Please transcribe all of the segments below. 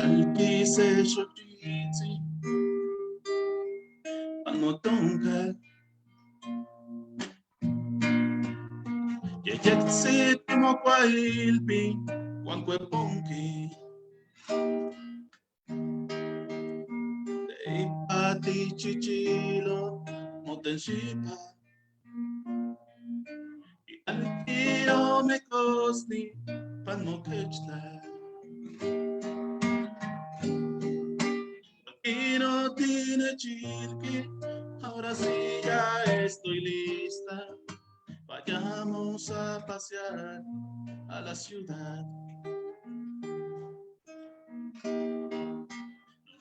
Alquise xochitzi panotonkal. Yeyektzi timokuailpi huan cueponqui. Teipa tichichilo motenxipa. Alquio mecosni pan moquechtla. Y no tiene chilqui, ahora sí ya estoy lista. Vayamos a pasear a la ciudad.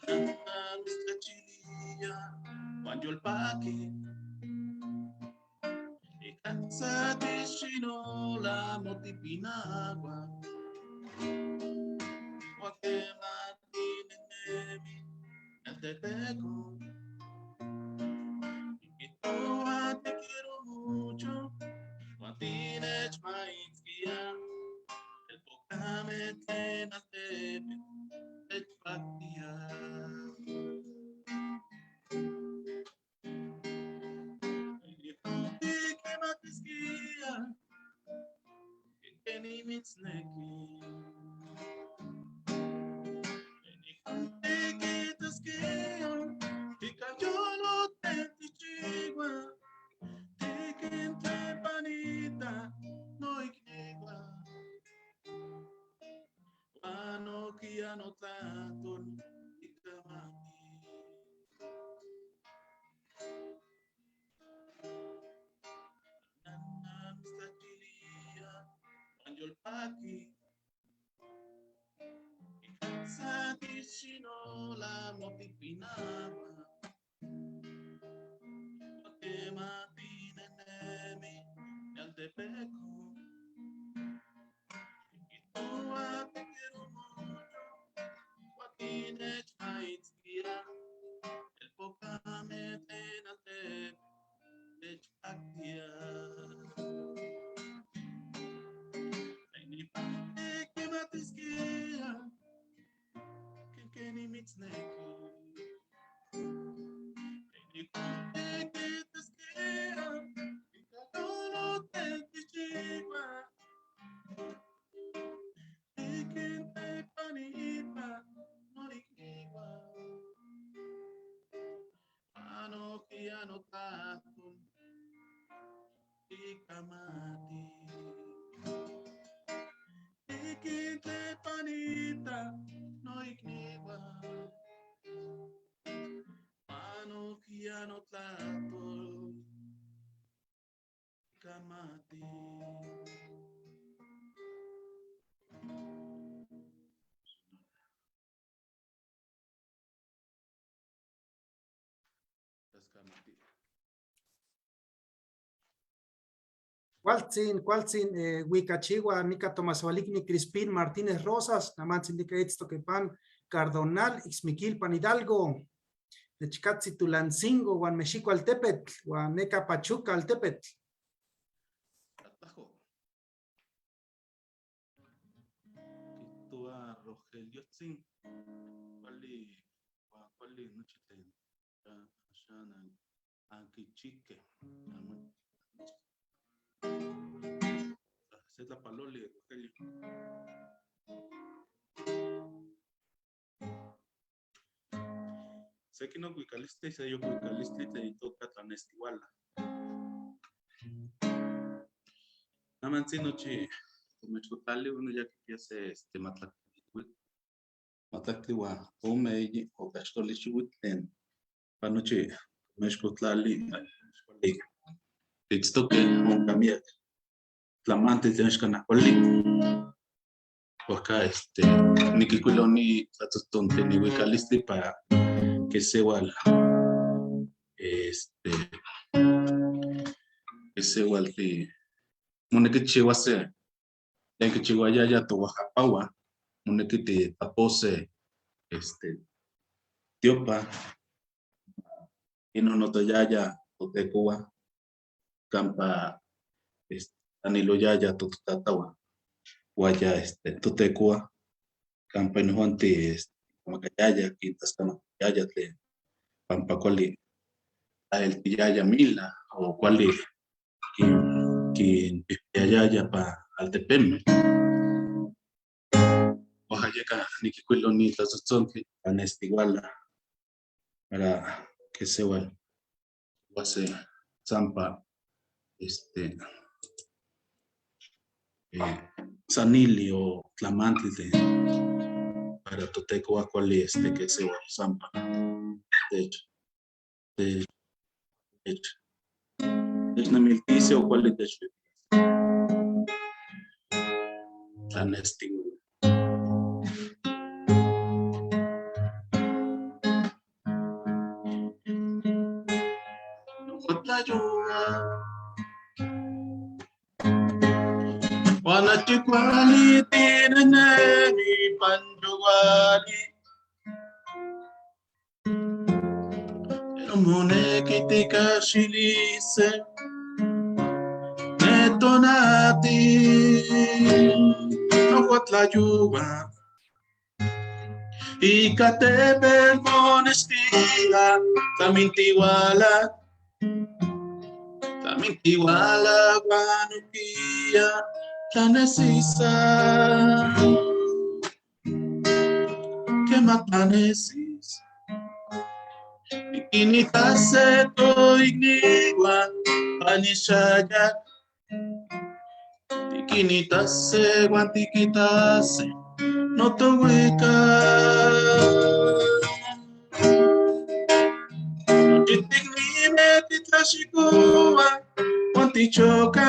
Nuestra chililla, Juan Yolpaqui. Y la motipinagua. Tepeco. Y te quiero mucho, Guatinech maitzkia, el pocame tlenatepe, techpactia. Keni Yolpaki. La motipinagua. Matinenemi, Yaltepeco. Y te quiero mucho, Joaquinech maitzkia, el pocame tenate, techpactia. Keni mitzneki. Ikamati. Ikin tlepanita no ikniwa. Mano no tlatol ikamati. Cualtzin, cualtzin, Huicachiwa, Nica Tomasoalicni, Crispín Martínez Rosas, Namantzin nica Itztoquepan, Cardonal, Ixmiquilpan Hidalgo, Nechcatzi Tulancingo, Juan Mexico Altepetl, Juan Neca Pachuca Altepetl. Atajo. Kitua Rogelio Tzin, cuali, cuali noche tlen axan anquichique. Se tlapaloli, Rogelio. Seki no cuicalistli, seyo cuicalistli tlen itoka tlanestihuala. Namantzin nochi tomechkotlali uno ya kipia se este matlactli matlactli uan ome eyi o kaxtoli xiuitl tlen panochi tomechkotlali kuali tiitztoque onka miak tlamantli tlen axkan kuali. Oaxaca este niquilcuilo ni tlatzotontli nihuicalistli para que sewal este que sewal ti moneki tchiuase tlen kichiuayaya toajapaua moneki titapose este tiopa inon otoyaya totekoua kampa este aniloyaya totataua uan ya este totekoua kampa inojuanti este Tlascamacayaya, quintlascamatiyaya tlen pampa kuali tlaeltiyaya mila o kuali kinpihpiayaya pa altepemeh. Oaxaca niquihcuilo ni tlatzohtzontli tlanestiuala para que sewal huase tsampa sanili o tlamantli de para toteco kuali que sewal sampa technemiltise o kuali tlanestiuala. Wanachikwali tinenemi panjuwali Moneki tikashilise netonati nohuatlayuwa Icatepec monestila tlamintiwala Tlamintiwala guanuquia tlanesisa Quematlanesis Iquinitase toigniwa panishayak Tiquinitase guan tiquitase no tohuica Nochitiknime titlaxikoua guan tichoca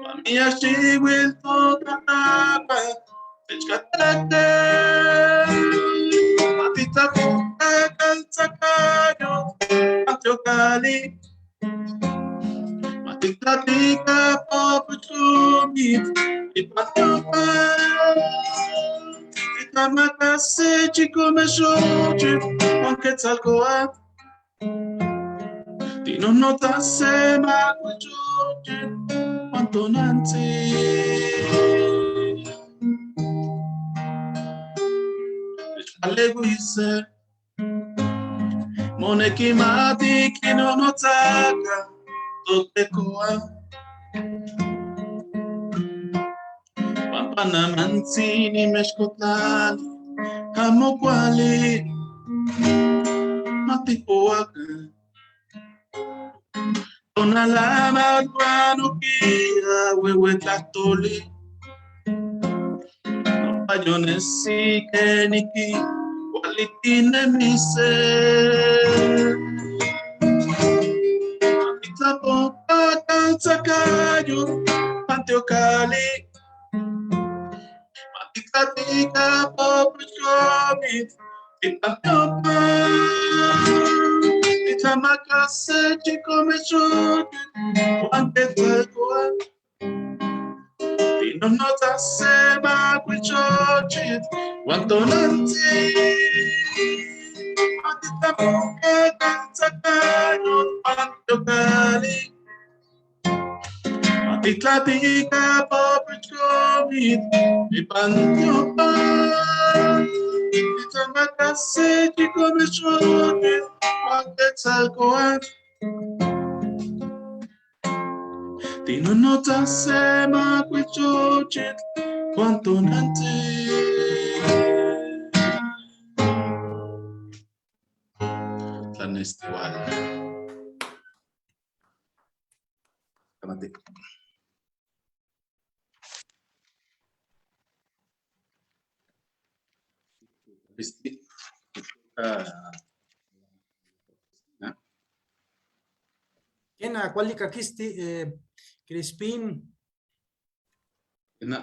Mamiaxiuil totlatapa techcatate Matitlapoca caltzacayo Panteocali Matitlatica popochomit Ipantiopa Titlamacase chicomexochitl Juan Quetzalcoatl Tinonotase macuilxochitl Juan Tonantzin Techpaleuise Moneki mati kinonotzaca totecoa Pampa namantzi nimexcotlali amo kuali matipoaca Tonalamatl guanuquia huehuetlahtoli Nopayonesi keniki kuali tinemise Matitlapoca caltzacayo Panteocali Matitlatica popochomit Ipantiopa Titlamacase chicomexochitl Juan Quetzalcoatl Tinonotase macuilxochitl Juan Tonantzin Matitlapoca caltzacayo Panteocali Matitlatica popochomit Ipantiopa Titlamacase chicomexochitl Juan Quetzalcoatl Tinonotase macuilxochitl Juan Tonantzin Tlanestiuala. Kamati. Kena, kuali kakisti, Crispín. Kena.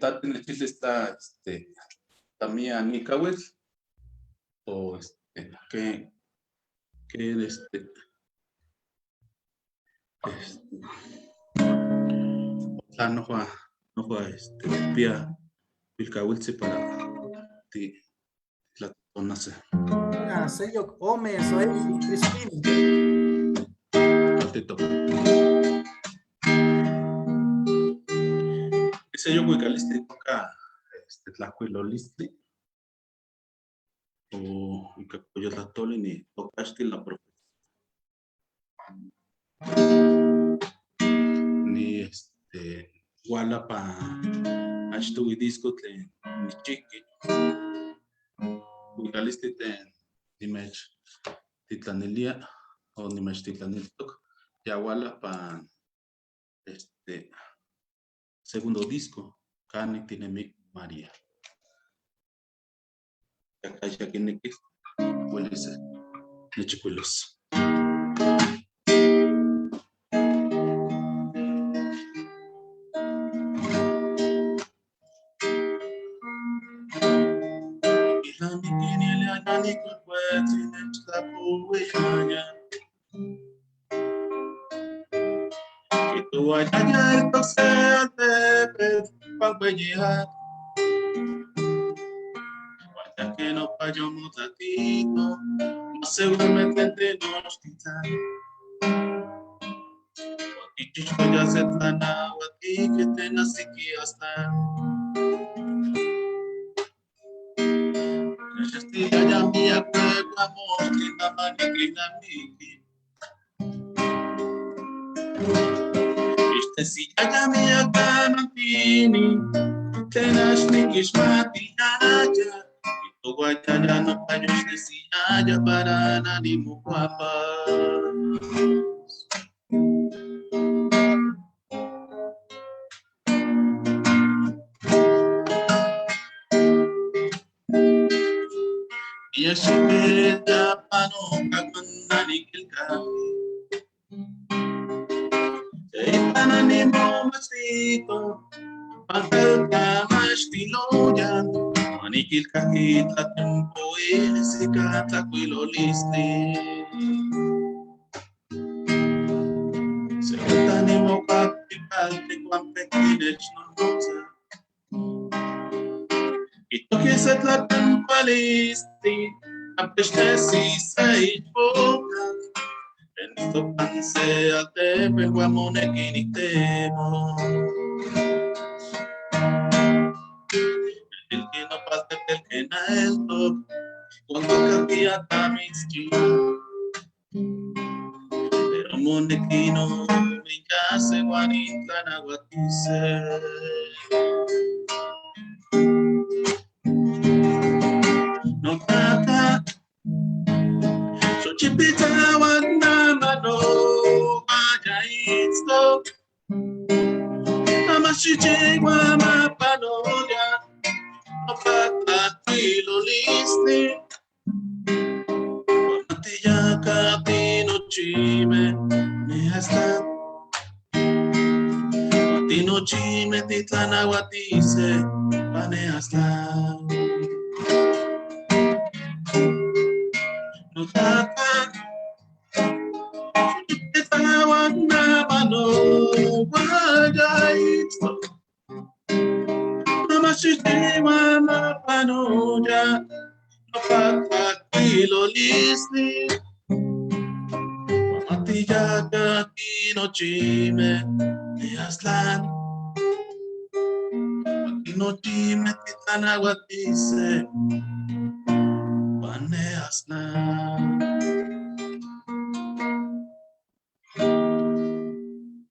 Tate nechilli está, tamia nikawitl, o que, que, tla nohua, nohua, pia pilcahuiltzi para ti tlatonase. Ah, sello ome, eso es, Crispín. Altito. Ese yo huicalisti toca tlajcuilolistli o ika coyotlahtoli ni tocaxti la profecía. Ni huala pa achtohui disco tlen nichihqui. Huicalistli tlen nimech titlanilia o nimechtitlaniltok ya huala pa segundo disco, Cani Tinemi María. Yakinekis, huelis nechcuilos.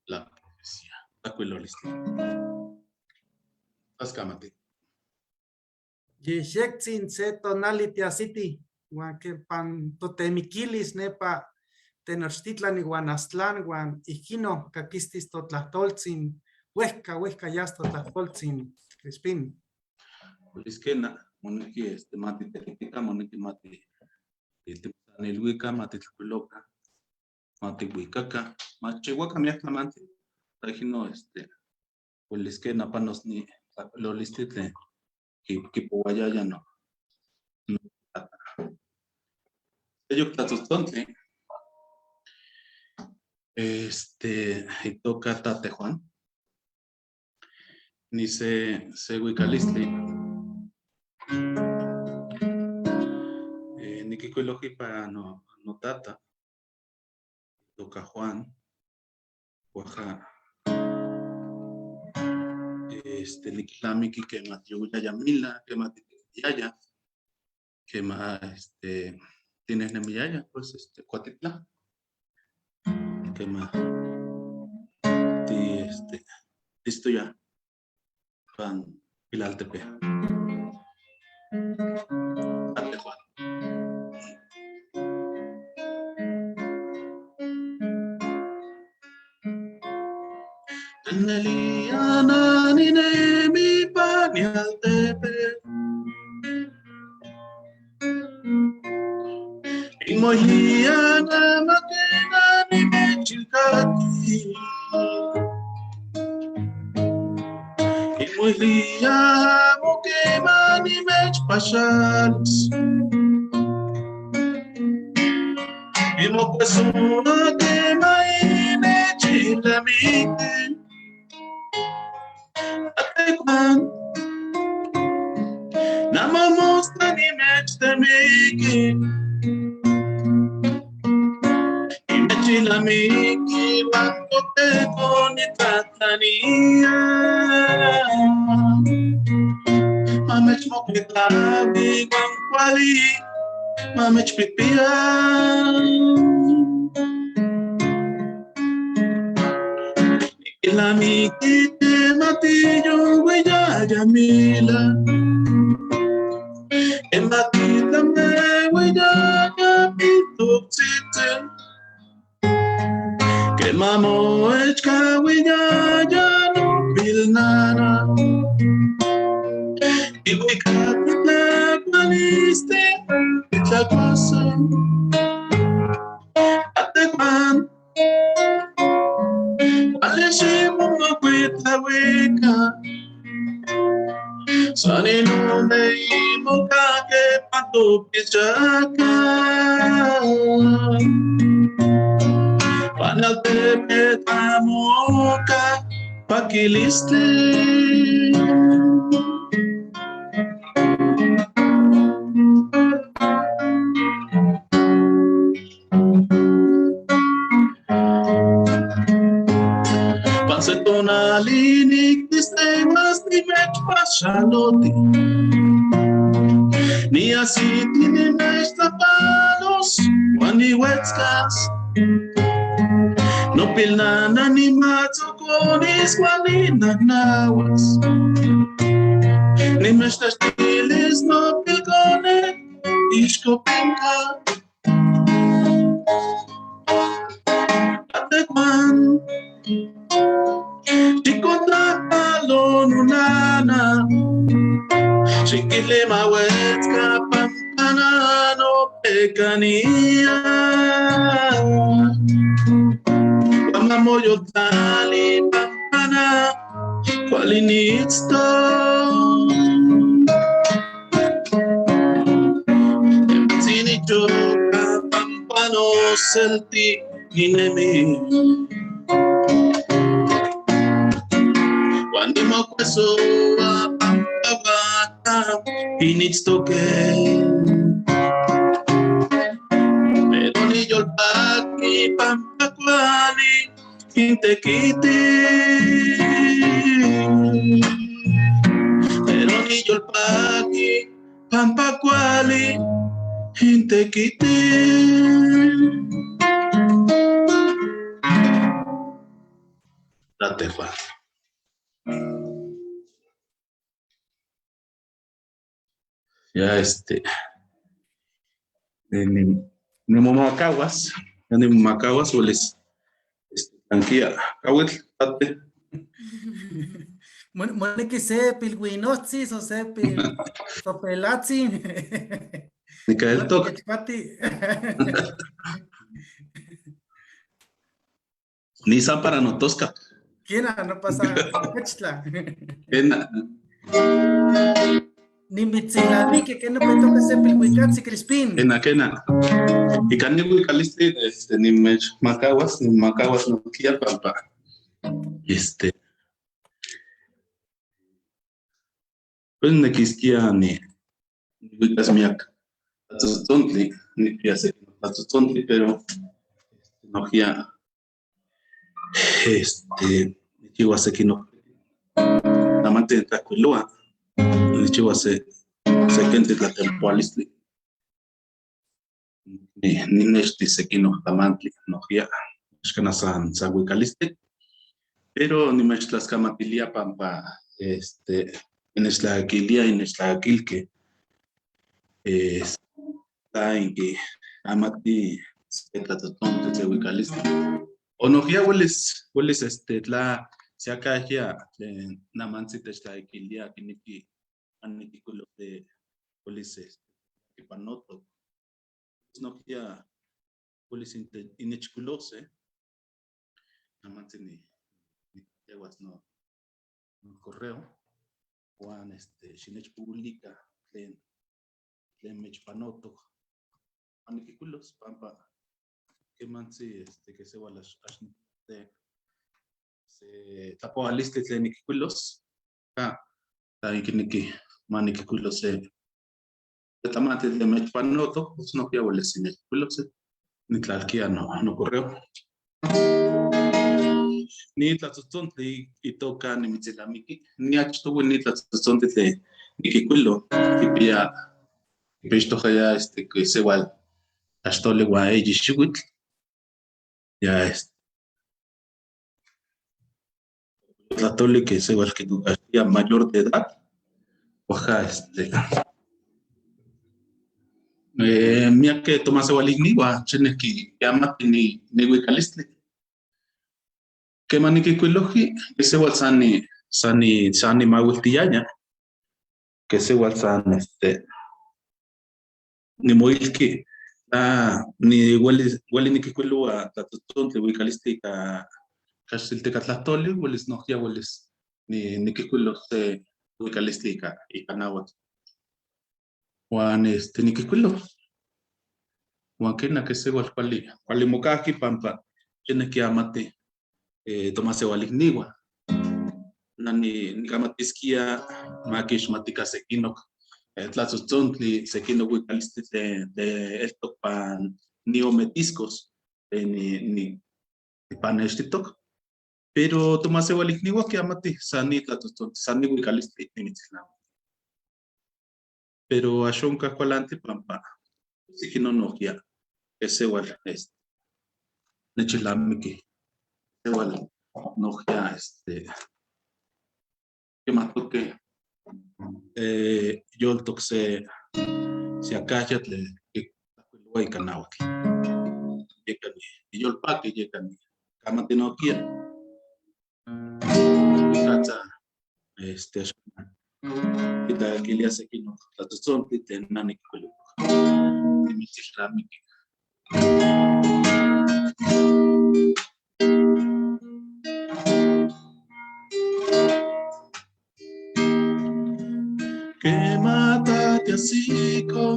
La profecía. Yexektzin se tonali tiasiti, huan que pan totemiquilis nepa Tenochtitlan iguan Aztlán guan ijkino kakistis totlahtoltzin, huejka, huejka yas totlahtoltzin, Crispín. Poliskena, moneki mati tequitica, moneki mati nilhuica, mati tlacuiloca, mati huicaca, machihuaca miak tlamantli. Tajino, poliskena panos ni tlacuilolistli kipohuayaya no. Seyok tlatzohtzontli. Itoka Tate Juan. Ni se huicalistli. Niquikuiloji para no tata. Itoka Juan. Oaxaca. Niquilnamiqui quema tiyohuiyaya mila, quema titequitiyaya, quema tinejnemiyaya, pues Cuatitla, quema ti listo ya pan Pilaltepe. Ate Juan. Neliana ninemi panialtepe. Imohiana makena ni mechilkati. Imohlia mokema ni mechpachalis. Imokwesuna kema inechilamite. Atecuan. Namamosta ni mechtemiki. Imechilamiki huan toteko nitlatlania. Mamechmocuitlahui huan cuali mamechpilpia. Niquilnamiqui quema tiyohuiyaya mila. Quema titlamehuiyaya piltoktzitzin. Quema moechcahuiyaya nopilnana. Ihuicatitlacualistli titlacuason. Atecuan. Cuali ximomocuitlahuica. San inome imocahque pan topilchaca. Pan altepetl amo onca paquilistli. Pan se tonali nictistehuas nimechpaxaloti. Ni así nimechtlapalos huan nihuetzcas. Nopilnana nimatzoconis huan ninahnahuas. Nimechtlaxtilis nopilcone ixcopenca. Atecuan. Xicontlapalo nonana. Xiquilemahuetzca pampana nopecania. Huamamoyotlali pampana cuali nitzto. Tzinichoca pampano selti ninemi. Huan nimocuesoa pampa huaca initztoque. Pero niyolpaqui pampa cuali intequiti. Pero niyolpaqui pampa cuali intequiti. Date, Juan. Ya ni, ni momacahuas, ya ni momacahuas, hueles, tranquila, cahuitl, date. Moneki se pilhuinotzis o se pil topelatzin. Ni toc. Ni san para no tosca. ¿Quién no pasa? Quechtla. Ena. Ni mitzilamiki que no me toca se pilhuicatzi Crispín. Ena, kena. Y kan nihuicalistli, ni mechmacahuas, ni macahuas no kia pampa. Pues nequisquia ni huicas miak tlatzontli, ni pia se tlatzontli, pero no gia, nichihuas sequino. Nada más Namantzi tlajkuiloa, nichiua se kentli tlatempoalistli. Ninexti sequinoc tlamantli nohkia, axkan san uikalistli, pero nimechtlaskamatilia pampa inechtlakilia, inechtlakilke, inki amati se tlatzontli se uikalistli. O nohkia welis tla se akahia tlen namantzi techtlakilia kineki anikikulo de welis kipanoto. Nohkia welis inechkulose, namantzi ni tehuas no correo, huan xinechpublica tlen mechpanotok anikikulos pampa kemantzi que se ax se tlapoalistli tlen nikikulos, ka tla kineki manikikulos se tlamantli tlen mechpanotok, pues nohkia welis inechkulos, nitlalkia no correo. Ni tlatzontli itoka nimitzilamiki, ni achtohui ni tlatzontli tlen nikikuilo, kipia kipixtoka que sewal axtoli uan eyi xiuitl, ya tlatoli que sewal kitokaxtia mayor de edad, oaxaca miake tomaseualikniua chineki kiamati ni uikalistli. Keman nikikuiloji, que sewal san nimawiltiyaya, que sewal san nimoilki, ni weli nikikuiloa tlatzontli uikalistli ika kaxiltikatlajtoli, welis nohkia welis nikikuilo se uikalistli ika náhuatl. Huan nikikuilo. Huan kena que sewal kuali mokajki pampa chineki amati tomaseualikniua. Nani nikamatiskia makixmatika sekinok tlatzontli, sekinok uikalistli tlen eltok pan niometiscos tlen nipanextitok. Pero tomaseualikniua kiamati san ni tlatzontli, san ni uikalistli nimitzilnamiki. Pero axonka kualanti pampa sekinok nohkia que sewal nechilnamiki. Sewal nohkia kimatoke yoltok se akahya tlen kitlajkuiloa ika náhuatl. Yeka niyolpaki, yeka nikamati nohkia. Katza axkan kitlakilia sekinok tlatzontli tlen na nikikuilotok. Nimitzilnamiki. Que mátate asiko,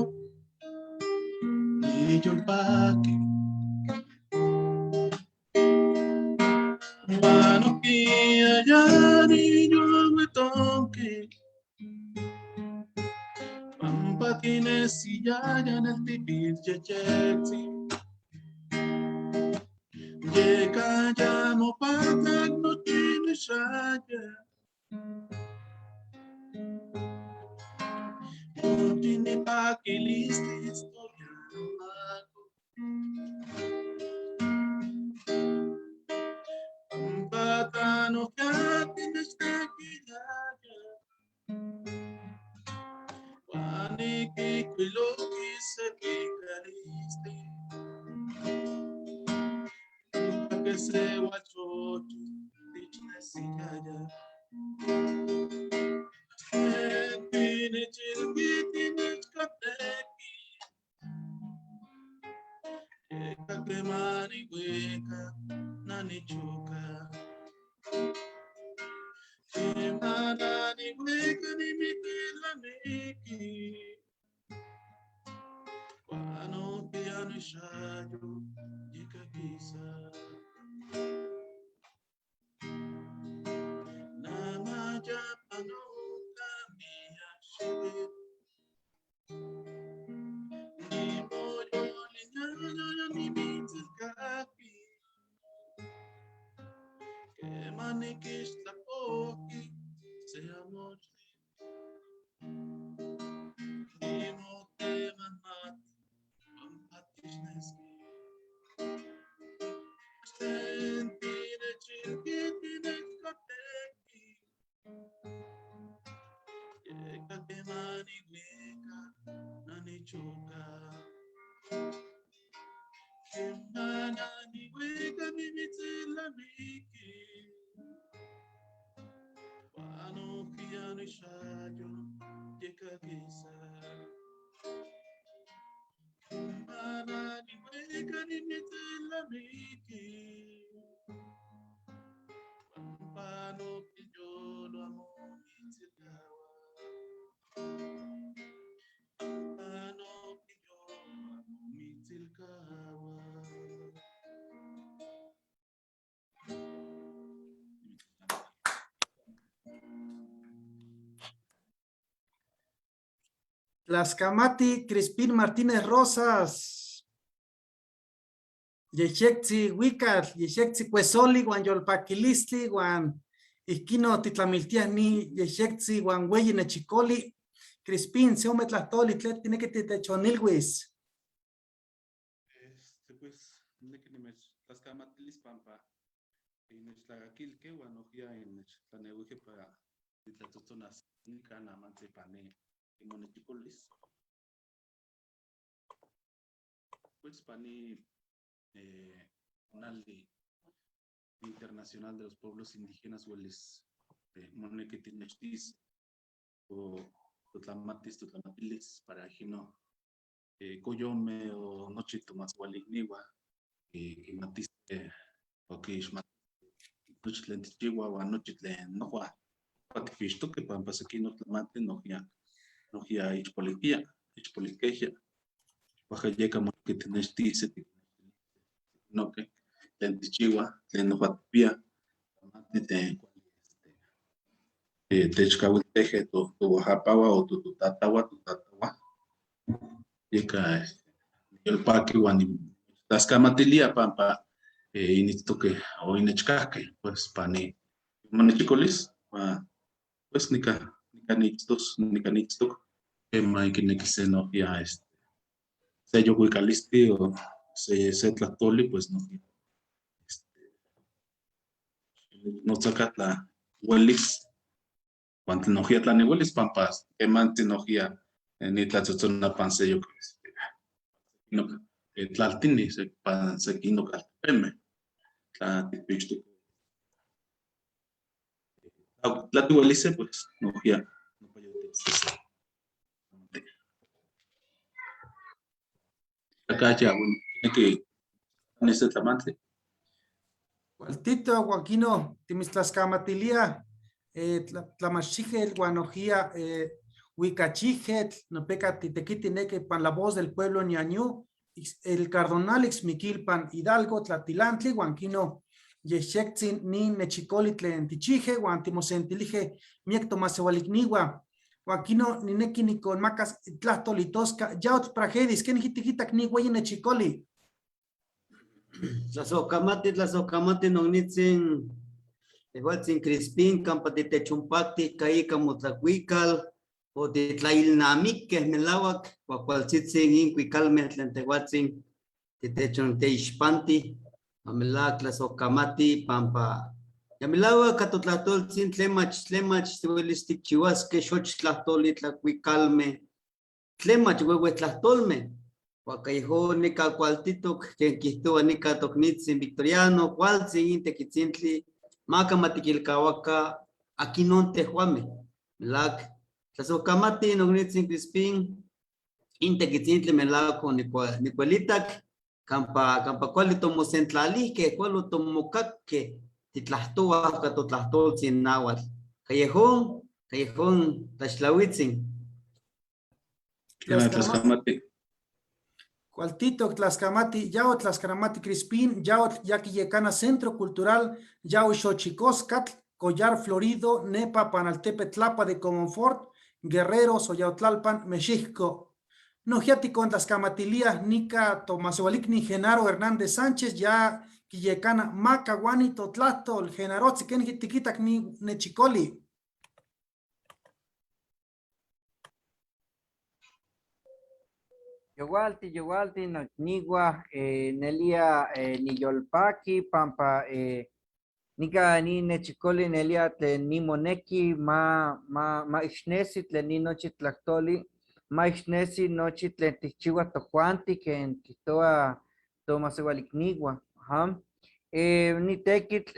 niyolpaki. Panokia ya niyohuetonki. Pampa tinesiyaya en el tipil yeyetzi. Yeka llamo patak no chinishaya. Tini pakilisti historia mako. Pampatano katinechtakilaya. Juanikikuiloki sekikalisti. Que se guachocho tichnesiyaya. Nani choka. Kemanani weka ni mitilaniki. Wano piano shayo yekakisa. Nama japano kamia shide. Ni moyo ni nyoyo ni mitzilkaki. Kemanikixtlapoki se amo Nichoka. Kemana niweka nimitzelamiki. Pano kiano ishayo yekakisa. Kemana niweka nimitzelamiki. Pano kiyolo amo mitzikawa. Pano kiyolo amo mitzilkawa. Tlaxcamati, Crispín Martínez Rosas. Yexectzi huicatl, yexectzi cuesoli, huan yolpaquilistli, huan ihquino titlamiltia ni yexectzi, huan hueyi nechicoli. Crispín, se ome tlahtoli, tlen tineki titechonilhuis. Pues, neki nimech tlaskamatilis pampa inechtlakakilke huan nojia inechtlанeuije para titlatzohtzonas nikan amantzi pani imonechicolis. Pues pani tonali internacional de los pueblos indígenas huelis moneki tinechtis o totlamatis, totlamatilis para ijino coyome o nochi tomaskualikniwa kimatise o kixmatise nochi tlen tichiwa uan nochi tlen nohua tikpixtoke pampa sekinoh tlamantli nojia ixpolihkia, ixpolihkejia. Oaxaca yeka moneki tinextise, noke tlen tichiwa, tlen nohua tikpia, tlamantli tlen kuali techkawilteje toajapawa o totatawa, totatawa. Yeka niyolpaki uan tlaskamatilia pampa initztoke o inechkajke, pues pani monechikolis, pues nika nitztos, nika nitztok, kema ikinekise nojia se yohuicalisti o se tlahtoli, pues nojia notzaka tla huelis, uan nojia tlaneuelis pampa kemanti nojia nitlatzotzona pan seyok tlaltini, pan sekinok altepeme, tla tikpixtok. Tla tihuelise, pues nojia acá ya, bueno, tiene que en este tlamantli. Cualtito, Joaquino, timitlaskamatilia, tlamachijel, guanojía, huicachijetl, nopeca titequiti neque pan la voz del pueblo ñañú, el cardonal Ixmiquilpan Hidalgo, tlatilantli, guanquino, yexectzin ni nechicoli tlen tichije, guan timosentilije miek tomaseualikniwa, Joaquino nineki nikonmakas tlahtolitosca, yaotl pragedis, ¿ken jitikitak ni hueyi nechicoli? Tlazohkamati, tlazohkamati nognitzin, tehuatzin Crispín, kampa titechompakti, kaika motlakuikal, o titlailnamikeh melawak, kuakualtzitzin in kuikalmeh tlen tehuatzin titechon teixpanti, amelak tlazohkamati, pampa yamilawak katotlahtoltzin tlemach, tlemach tiuelis tikchiuaskeh xochtlahtoli tlakuikalmeh, tlemach huehuetlahtolmeh, Huacaijo nika kualtitok, ken kihtowa nika toknitzin Victoriano, kualtzin in tekitzintli, maka matikilkawaka akinon tehuameh. Melak, tlazohkamati noknitzin Crispín, in tekitzintli melak onikuelitak, kampa, kampa kuali tomosentlalihkeh, kuali otomokakkeh, titlahtowa ka totlahtoltzin náhuatl. Callejón, callejón, tlaxtlahuitzin. Tlaxcamati. Cualtito, Tlaxcamati, Yao Tlaxcamati Crispín, Yao Yaquiyecana Centro Cultural, Yao Xochicoscatl, Collar Florido, Nepa, Panaltepe, Tlapa de Comonfort, Guerrero, Soyautlalpan, Mexico. Nojiati con Tlaxcamatilia, Nica, Tomasehualicni, Genaro Hernández Sánchez, ya Quillecana, Macahuani, Totlatol, Genarotzi, Kenjitiquitak, ni Nechicoli. Yowalti, yowalti, nocnigua, nelia, niyolpaki, pampa, nika ni nechicoli, nelia tlen nimoneki, ma ixnesi tlen ni nochi tlahtoli, ma ixnesi nochi tlen tikchiua tojuanti ken kijtowa tomasehualikniua, aja. Ni tekitl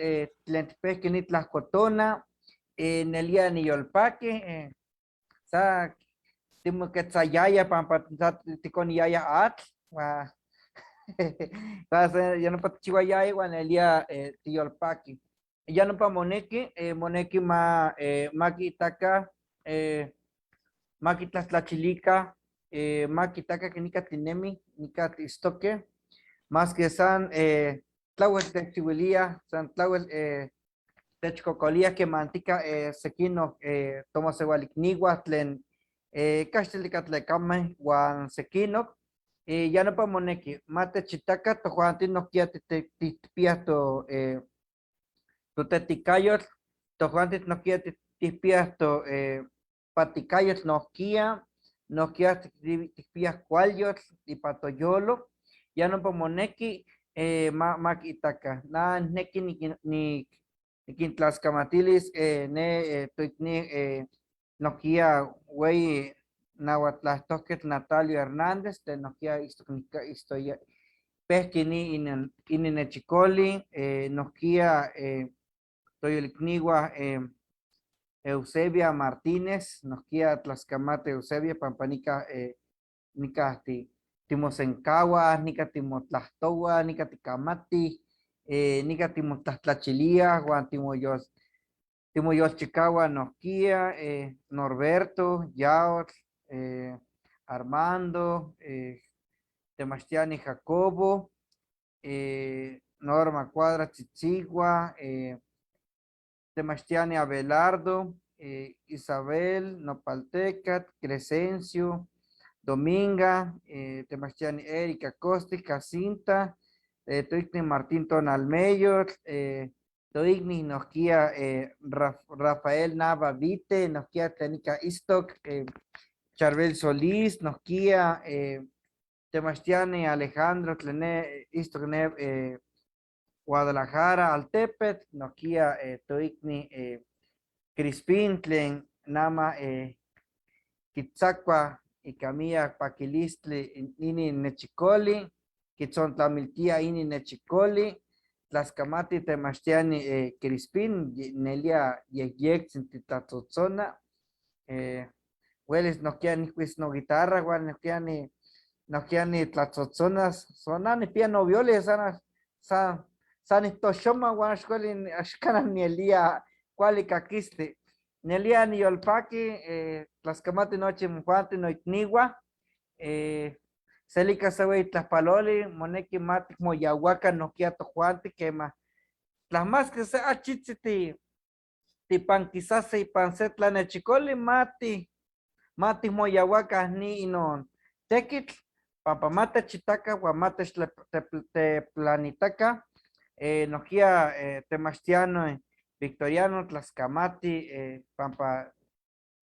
tlen tikpejque ni tlajcotona, nelia niyolpaqui, sa timoquetzayaya pampa sa tikoniyaya atl, huan ya nopa tikchihuayaya huan nelia tiyolpaqui. Ya nopa moneki, moneki ma ma kiitaca, ma kitlatlachilica, ma kiitaca que nica tinemi, nica tiitztoque, más que san tlauel techchihuilia, san tlauel techcocolia quemantica sequinoc tomasehualicnihua tlen caxtili tlecameh huan sequinoc, ya nopa moneki ma techitaca tojuanti nohkia tikpiaj to toteticayotl, tojuanti nohkia tikpiaj to paticayotl nohkia, nohkia tikpiaj cualyotl ipan toyolo, ya nopa moneki ma ma kiitaca. Na nijneki nikintlaskamatilis ne toikni nohkia hueyi nahuatl Natalio Hernández, tlen nohkia itztoc nica itztoya pejqui ni inin nechicoli, nohkia toyolicnihua Eusebia Martínez, nohkia tlaskamati Eusebia pampa nica nica timosencahua, nica timotlahtohua, nica ticamatih, nica timotlatlachiliaj huan timoyolchicahua nohkia, Norberto, Yaotl, Armando, Temachtiani Jacobo, Norma Cuadra Tzitzigua, Temachtiani Abelardo, Isabel Nopaltecat, Crescencio, Dominga, Temachtiani Erika Costi, Jacinta, toicni Martín Tonalmeyotl, toicni nohkia Rafael Nava Vite, nohkia tlen nica itztoc, Charbel Solís, nohkia Temachtiani Alejandro tlen ne itztoc ne Guadalajara, Altepetl, nohkia toicni Crispín tlen nama kitzacua ica miyac paquilistli inin nechicoli, kitzontlamiltia inin nechicoli, tlascamati temachtiani Crispín, nelia yehyectzin titlatzotzona, huelis nohkia nijcuis noguitarra huan nohkia nohkia nitlatzotzonas, son na nijpiya novioles, san san nihtoxoma huan axcuali axcanah nielia cuali caquistli. Nelia niyolpaqui, tlascamati nochi mojuanti noicnihua, selica se hueyi tlajpaloli, moneki ma tikmoyahuaca nohkia tojuanti quema tla se achitzi tipanquisase ipan se tlanechicoli ma tikmoyahuaca ni inon tekitl pampa ma techitaca huan ma techteplanitaca, nohkia temachtiano Victoriano tlascamati, pampa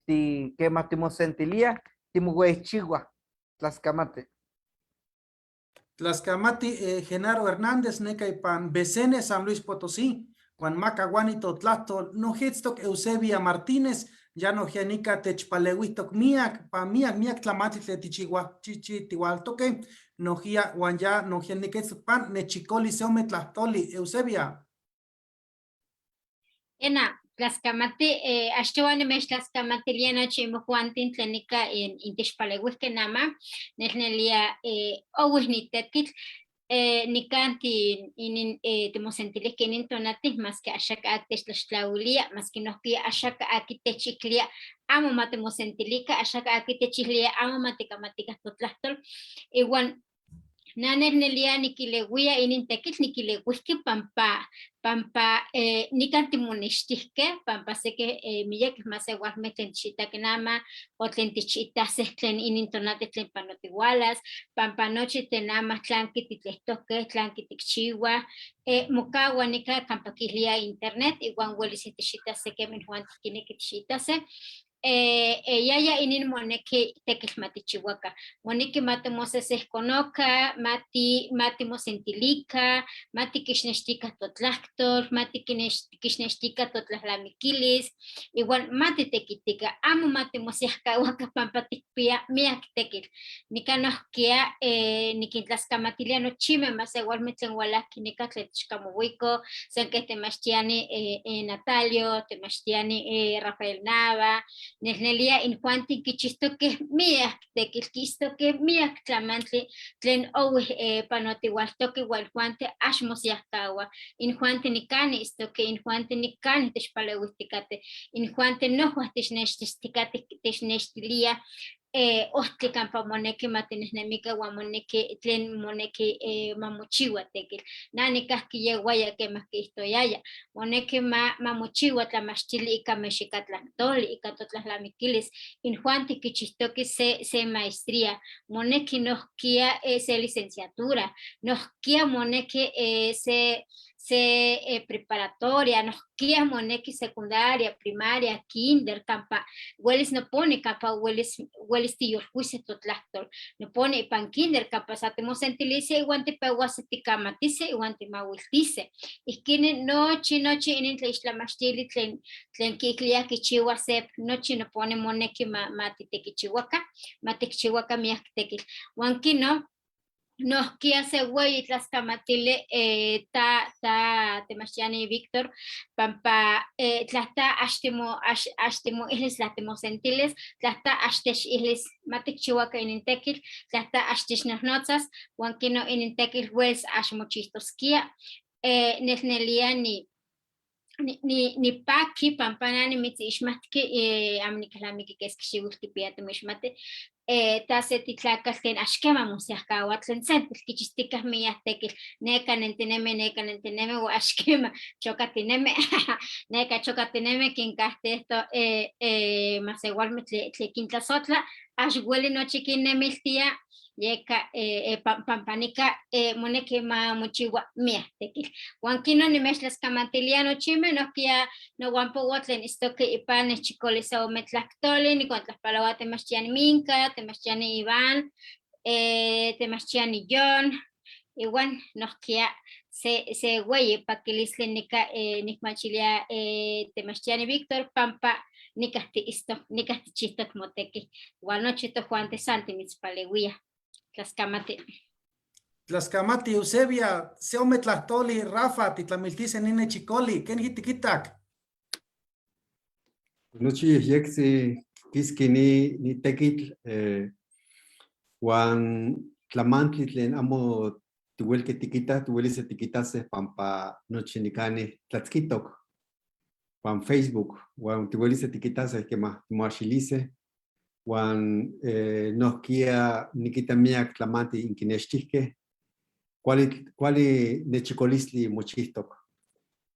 ti quema timosentilia timohueyichihuah, tlascamati. Tlascamati Genaro Hernández neca ipan Becene San Luis Potosí, Juan Macahuani totlahtol, nohkia Eusebia Martínez, ya nohkia nica techpaleuihtoc miac, pa miac, miac tlamantli tlen tichihua, chichi tihualtoque, nohkia huan ya nohkia nica itztoc pan nechicoli se ome tlahtoli, Eusebia. Ena, tlascamati, achtoua nimechtlaskamatilia nochi imojuantin tlen nika intechpaleuihkeh nama, nelnelia owih nitekitl, nikan inin timosentilihkeh inin tonatih maski axaka aki techtlaxtlawilia, maski nohkia axaka aki techiklia amo ma timosentilika, axaka aki techilia amo ma tikamatikah totlahtol, iwan na nelnelia nikilewia inin tekitl nikilewihki pampa pampa nikan timonextihkeh, pampa seki miyekeh masewalmeh tlen tichitakeh nama o tlen tichitaseh tlen inin tonati tlen panotiwalas, pampa nochi tlen ama tlanki titlehtokeh, tlanki tikchiwah, mokawa nika kampa kilia internet iwan welis tixitaseh kemin juan kineki tixitaseh. Yaya inin moneki tekitl matichiwaka, moneki matimosesejkonoka, matimosentilica, matikixnextika totlahtol, matikixnextika totlalnamiquilis, iwan matitekitika, amo matimosiahkahuaka pampa tikpia miak tekitl. Nikan nohkia nikintlaskamatilia nochimeh masewalmeh tlen walahki nika tlen techkamowiko, san keh temachtiani Natalio, temachtiani Rafael Nava, nelnelia injuantin kichixtokeh miak tekitl, kiitztokeh miak tlamantli tlen owih panotiwaltokeh wan injuanti ax mosiahkawah, injuanti nikani itztokeh, injuanti nikani techpalewihtikateh, injuanti nohua technextistikateh, technextiliah ohtli kampa moneki matinehnemikan wan moneki tlen moneki mamochiwa tekitl. Nah nikahki yewaya kemah kiihtoyaya, moneki mamochiwa tlamachtili ika mexikatlahtoli, ika totlalnamiquilis, injuanti kichihtoke se maestría, moneki nohkia se licenciatura, nohkia moneki se preparatoria, nohkia moneki secundaria, primaria, kinder, kampa welis noponi, kampa welis tiyolkuise totlahtol, noponi ipan kinder, kampa sa timosentilise iwan tipewase tikamatise iwan timawiltise. Ihkini nochi, nochi inin tlaixtlamachtili tlen kiiklia kichiwa SEP, nochi noponi moneki matitekichiwaka, matikchiwaka miak tekitl. Wan kino, nohkia se weyi tlaskamatili ta temachtiani Víctor, pampa tlahta axtimoihlis tlahtimosentillis, tlahta axtechihlis matikchiwaka inin tekitl, tlahta axtechnohnotzas, wan kino inin tekitl welis axmochijtoskia, nelnelia nipaki pampa na nimitzixmatki, amo nikelnamiki keski xiwitl kipia timoixmati, ta se titlakatl tlen axkema mosiahkaua, tlen sentetl kichixtikah miak tekitl, neka nentinemi, neka nentinemi, wan axkema chokatinemi, neka chokatinemi kinkahtehto masewalmeh tlen kintlasotla, ax weli nochi kinnemiltia, yeka pampa nika moneki mamochiwa miak tekitl. Wan kino nimechtlaskamatilia nochimeh, nohkia nowanpowa tlen itztoke ipan nechikoli se ome tlahtoli, nikontlahpaloa temachtiani Minka, temachtiani Iván, temachtiani John, iwan nohkia se weyi pakilistli nika nikmachilia temachtiani Víctor pampa nikah tiitztok, nikah tichihtok moteki, wan nochi tojuanti san timitzpalewia. Tlaskamati. Tlaskamati, Eusebia, se ome tlahtoli, Rafa, titlamiltise nine chikoli, ¿kenijki tikitak? Nochi yehyektzi kiski ni tekitl, uan tlamantli tlen amo tihuelque tikitah, tihuelis tikitase pampa nochi nikani tlatzquitok, pan Facebook, uan tihuelis tikitase kemah timoaxilise, uan nohkia nikita miak tlamantli inkinextihkeh, kuali nechikolistli mochihtok.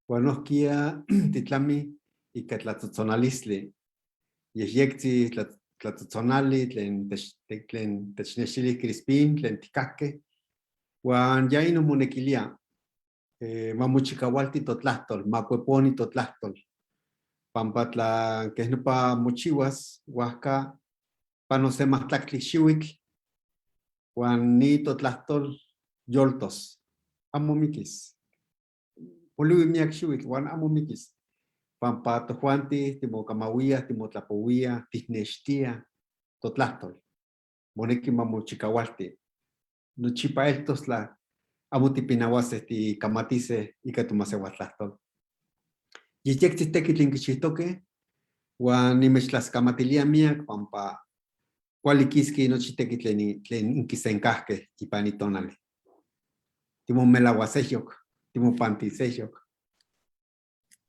Uan nohkia titlami ika tlatzotzonalistli, yehyektzi tlatzotzonali tlen technextilih Crispín, tlen tikahkeh, uan ya inon monekilia, mamochikaualti totlahtol, makueponi totlahtol, pampa tla keh nopa mochiwas, huajka pano se mahtlactli xiuitl, uan ni totlahtol yoltos, amo mikis. Poliui miak xiuitl, uan amo mikis. Pampa tojuanti timokamauiah, timotlapouiah, tihnextiah totlahtol. Moneki mamochikaualti. Nochipa eltos tla amo tipinauaseh tikamatise ika tomaseualtlahtol. Yehyektzi tekitl inkichihtoke, uan nimechtlaskamatilia miak pampa kuali kiski nochi tekitl tlen inkisenkahkeh ipan itonali. Timomelauasejyok, timopantisejyok.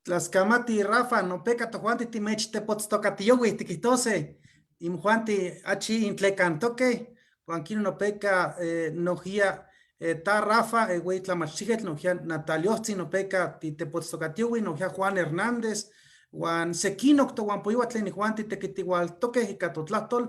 Tlaskamati, Rafa, nopeka tojuanti timechtepotstokatiyowih tikihtose, imjuanti achi intlekantoke, huan kino nopeka nohia ta Rafa, güey tlamachtijketl, nohia Nataliohtzi, nopeka titepotstokatiyowih, nohia Juan Hernández, huan sekinok tohuanpoiwa tlen ijuanti tekitihualtokeh ika totlahtol,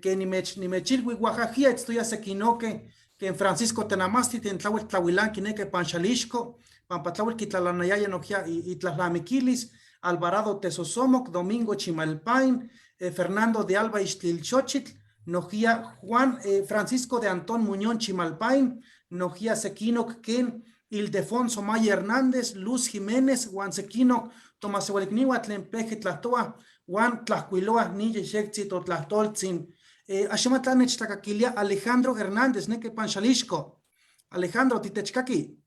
ke nimechilhui oaxajia itztoya sekinoke, ken Francisco Tenamasti, ten tlawel tlahuilanqui neka ipan Xalixco, pampa tlawel kitlalanayaya nohkia itlalnamiquilis, Alvarado Tezosomoc, Domingo Chimalpain, Fernando de Alba Ixtlilxochitl, nojía Juan Francisco de Antón Muñón Chimalpain, nojía Sequinoc Ken, Ildefonso Maya Hernández, Luz Jiménez, Juan Sequinoc, Tomasehualicniwa tlen peje tlahtoa, Juan Tlacuiloa, ni yexectzi totlahtoltzin. Axamatla nechtlakaquilia Alejandro Hernández, neke panxalixco. Alejandro, titechkaki.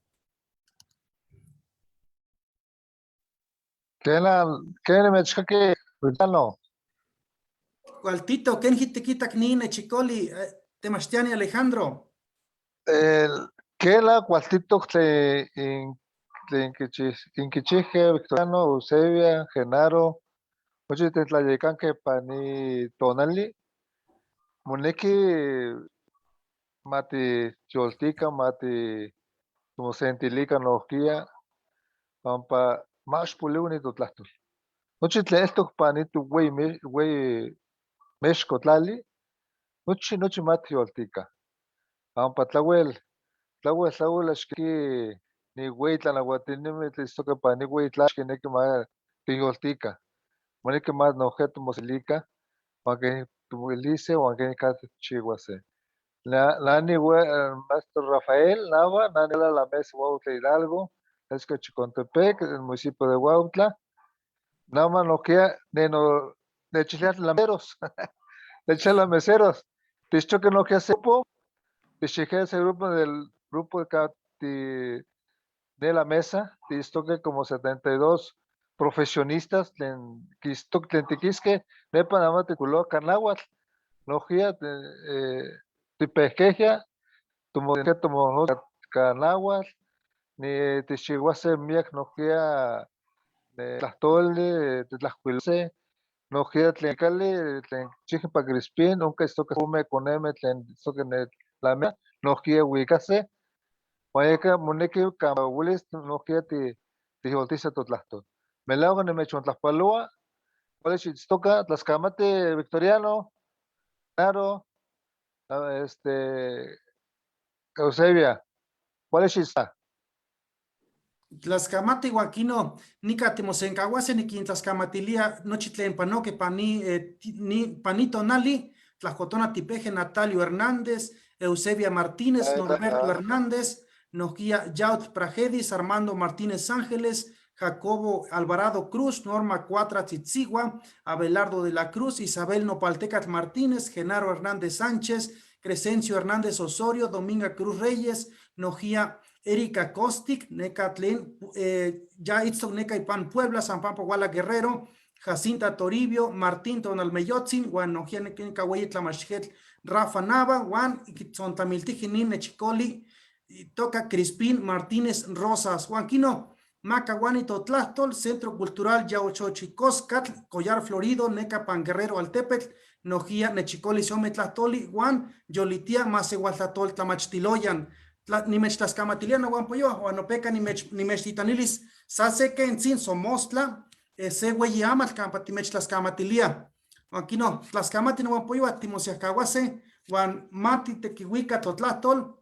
Kena, kena mechkaki, Vitano. Cualtito, ken jitiquitak ni nechicoli, temachtiani Alejandro. El, kela cualtito tlen in tlen inquichije Victoriano, Eusebia, Genaro, nochi titlayekanke pani tonali, moneki mati yoltika, mati timosentilikan nohkia, pampa ma xpoliuni totlahtol. Nochi tlen eltok pani toweyi weyi mexco tlali, nochi nochi mati yoltika. Pampa tlawel, tlawel, tlawel axki ni weyi tlanauatilnimi tlistoka pani weyi tlaxki neki ma tiyoltika. Moneki ma nohkia timoselika, huan kej timoilise huan kenikatl chihuase. Nani maestro Rafael Nava, nani la mesa Huautla Hidalgo, es que Chicontepec, el municipio de Huautla. Nada nohkia neno nechilian lameros, nechilian meseros. Tichoque nohkia se grupo, tichije ese grupo del grupo de, de la mesa, tistoque como 72 profesionistas, tlen kistok tlen tiquisque, nepa nada más ticuloca náhuatl, nohkia tipejquejia, tumo tumo náhuatl, ni tichihuase miak nohkia tlahtoli, titlajkuilose, nohkia tlen cali, tlen chije pa Crispín, nunca istoca ume coneme tlen istoca ne la mea, nohkia huicase, huan moneki kamahuilis nohkia tijoltise totlahtol. Melauka nimechontlajpaloa, cuál istoca, Tlaxcamati Victoriano, Claro, Eusebia, ¿cuál es esta? Tlaxcamati huaquino, nica timosencahuase niquin tlaxcamatilia nochi tlen panoque pani, ni, pani tonali, Tlajcotona Tipeje, Natalio Hernández, Eusebia Martínez, Norberto Hernández, Noquia Yaut Pragedis, Armando Martínez Ángeles, Jacobo Alvarado Cruz, Norma Cuatra Tzitzigua, Abelardo de la Cruz, Isabel Nopaltecatl Martínez, Genaro Hernández Sánchez, Crescencio Hernández Osorio, Dominga Cruz Reyes, Nojía Erika Kostic, Neca Tlen, ya Itztoc Neca y Pan Puebla, San Pampo Guala Guerrero, Jacinta Toribio, Martín Tonalmeyotzin, Juan Nojía Neca Huey Tlamachjet, Rafa Nava, Juan Iquitzontamiltiji Nechicoli, y toca Crispín Martínez Rosas, Juan Quino, Macahuani Totlahtol, Centro Cultural Yaochochicoscatl, Collar Florido, Neca Pan Guerrero Altepetl, Nojía Nechicoli Xome Tlahtoli, Juan Yolitia Masehualtlatol Tlamachtiloyan, Nimech-tlaxcamatiliana, Juan Pollo, Juan Opeca, Nimechtitanilis, Sase Kentzin, Somostla, se güey amatl, campa Timech-tlaxcamatilia. Aquí no, Tlaxcamati, Juan Pollo, Timosiacahuase, Juan Mati Tequihuica, Totlahtol,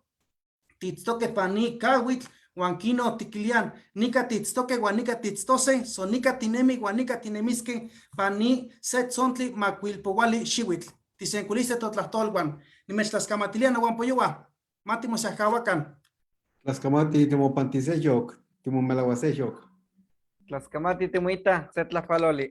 Titztoque Pani, Cahuitl, Juan Quino, Tiquilian, Nica Titztoque, Guanica Titztose, Sonica Tinemi, Guanica Tinemisque, Pani, Setzontli, Macuilpowali, Xihuitl. Tisenculiste Totlahtol, Juan. Nimechtlaxcamatiliana, Juan Polloa. Mati Mosiacahuacan. Tlaxcamati timopantiseyok, timomelahuaseyok. Tlaxcamati timuita, se tlajpaloli.